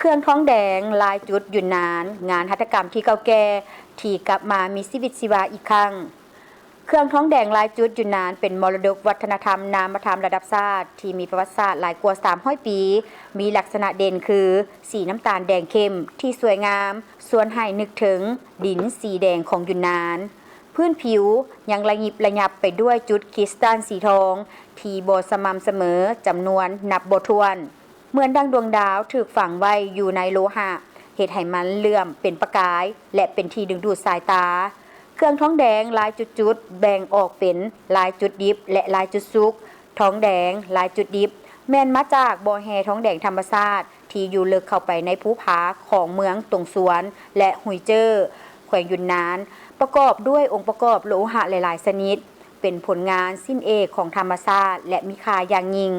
ເຄື່ອງທອງແດງລາຍຈຸດຢູນນານ, ງານຫັດຖະກຳທີ່ເກົ່າແກ່ທີ່ກັບມາມີຊີວິດຊີວາອີກຄັ້ງ. ເຄື່ອງທອງແດງລາຍຈຸດຢູນນານເປັນມໍລະດົກວັດທະນະທຳນາມະທຳລະດັບຊາດທີ່ມີປະຫວັດສາດຫຼາຍກວ່າສາມຮ້ອຍປີ, ມີລັກສະນະເດັ່ນຄືສີນ້ຳຕານແດງເຂັ້ມທີ່ສວຍງາມ, ຊວນໃຫ້ນຶກເຖິງດິນສີແດງຂອງຢູນນານ. ພື້ນຜິວຍັງລະຍິບລະຍັບໄປດ້ວຍຈຸດຄຣິສຕັນສີທອງທີ່ບໍ່ສະໝ່ຳສະເໝີ ຈຳນວນນັບບໍ່ຖ້ວນ. ເໝືອນດັ່ງດວງດາວຖືກຝັງໄວ້ຢູ່ໃນໂລຫະ, ເຮັດໃຫ້ມັນເຫຼື້ອມເປັນປະກາຍ ແລະ ເປັນທີ່ດຶງດູດສາຍຕາ. ເຄື່ອງທອງແດງລາຍຈຸດໆ ແບ່ງອອກເປັນລາຍຈຸດດິບ ແລະ ລາຍຈຸດສຸກ. ທອງແດງລາຍຈຸດດິບ ແມ່ນມາຈາກບໍ່ແຮ່ທອງແດງທຳມະຊາດທີ່ຢູ່ເລິກເຂົ້າໄປໃນພູຜາຂອງເມືອງຕົງຊວນ ແລະ ຮຸຍເຈີ ແຂວງຢູນນານ, ປະກອບດ້ວຍອົງປະກອບໂລຫະຫຼາຍໆຊະນິດ, ເປັນຜົນງານຊິ້ນເອກຂອງທຳມະຊາດ ແລະ ມີຄ່າຢ່າງຍິ່ງ,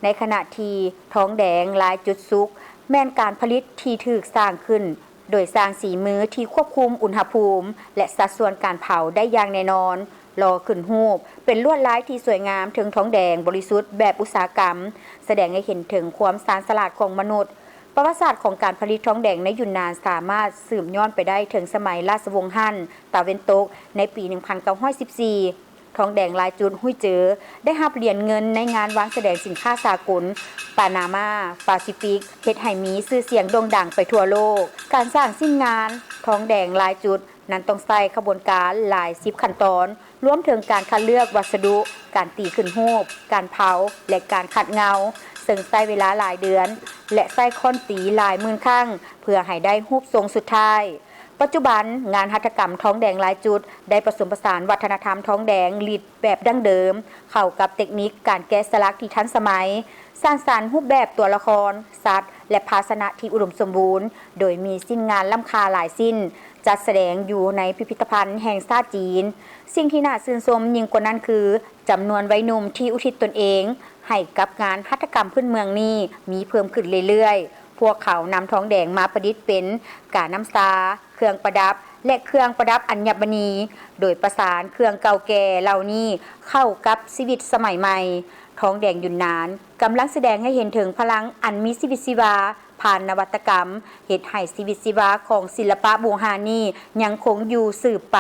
ໃນຂະນະທີ່ທອງແດງລາຍຈຸດສຸກ ແມ່ນການຜະລິດທີ່ຖືກສ້າງຂຶ້ນໂດຍຊ່າງສີມືທີ່ຄວບຄຸມອຸນຫະພູມ ແລະ ສັດສ່ວນການເຜົາໄດ້ຢ່າງແນ່ນອນ, ຫຼໍ່ຂຶ້ນຮູບເປັນລວດລາຍທີ່ສວຍງາມເທິງທອງແດງບໍລິສຸດແບບອຸດສາຫະກຳ, ສະແດງໃຫ້ເຫັນເຖິງຄວາມຊານສະຫຼາດຂອງມະນຸດ. ປະຫວັດສາດຂອງການຜະລິດທອງແດງໃນຢູນນານສາມາດສືບຍ້ອນໄປໄດ້ເຖິງສະໄໝລາຊະວົງຮັນຕາເວັນຕົກໃນປີໜຶ່ງພັນເກົ້າຮ້ອຍສິບສີ່. ທອງແດງລາຍຈຸດຮຸຍເຈີ ໄດ້ຮັບຫຼຽນເງິນໃນງານວາງສະແດງສິນຄ້າສາກົນປານາມາປາຊີຟິກ, ເຮັດໃຫ້ມີຊື່ສຽງໂດ່ງດັງໄປທົ່ວໂລກ. ການສ້າງຊິ້ນງານທອງແດງລາຍຈຸດນັ້ນຕ້ອງໃຊ້ຂະບວນການຫຼາຍສິບຂັ້ນຕອນ, ລວມເຖິງການຄັດເລືອກວັດສະດຸ, ການຕີຂຶ້ນຮູບ, ການເຜົາ ແລະ ການຂັດເງົາ, ເຊິ່ງໃຊ້ເວລາຫຼາຍເດືອນ ແລະ ໃຊ້ຄ້ອນຕີຫຼາຍໝື່ນຄັ້ງ ເພື່ອໃຫ້ໄດ້ຮູບຊົງສຸດທ້າຍ. ປັດຈຸບັນ, ງານຫັດຖະກຳທອງແດງລາຍຈຸດ ໄດ້ປະສົມປະສານວັດທະນະທຳທອງແດງລິດແບບດັ້ງເດີມ ເຂົ້າກັບເຕັກນິກການແກະສະຫຼັກທີ່ທັນສະໄໝ, ສ້າງສັນຮູບແບບຕົວລະຄອນ, ສັດ ແລະ ພາຊະນະທີ່ອຸດົມສົມບູນ, ໂດຍມີຊິ້ນງານລ້ຳຄ່າຫຼາຍຊິ້ນ ຈັດສະແດງຢູ່ໃນພິພິທະພັນແຫ່ງຊາດຈີນ. ສິ່ງທີ່ໜ້າຊື່ນຊົມຍິ່ງກວ່ານັ້ນຄື ຈຳນວນໄວໜຸ່ມທີ່ອຸທິດຕົນເອງໃຫ້ກັບງານຫັດຖະກຳພື້ນເມືອງນີ້ມີເພີ່ມຂຶ້ນເລື້ອຍໆ. ພວກເຂົານຳທອງແດງມາປະດິດເປັນການ້ຳຊາ, ເຄື່ອງປະດັບ ແລະ ເຄື່ອງປະດັບອັນຍະມະນີ, ໂດຍປະສານເຄື່ອງເກົ່າແກ່ເຫຼົ່ານີ້ເຂົ້າກັບຊີວິດສະໄໝໃໝ່. ທອງແດງຢູນນານກຳລັງສະແດງໃຫ້ເຫັນເຖິງພະລັງອັນມີຊີວິດຊີວາ ຜ່ານນະວັດຕະກຳ, ເຮັດໃຫ້ຊີວິດຊີວາຂອງສິລະປະບູຮານນີ້ຍັງຄົງຢູ່ສືບໄປ.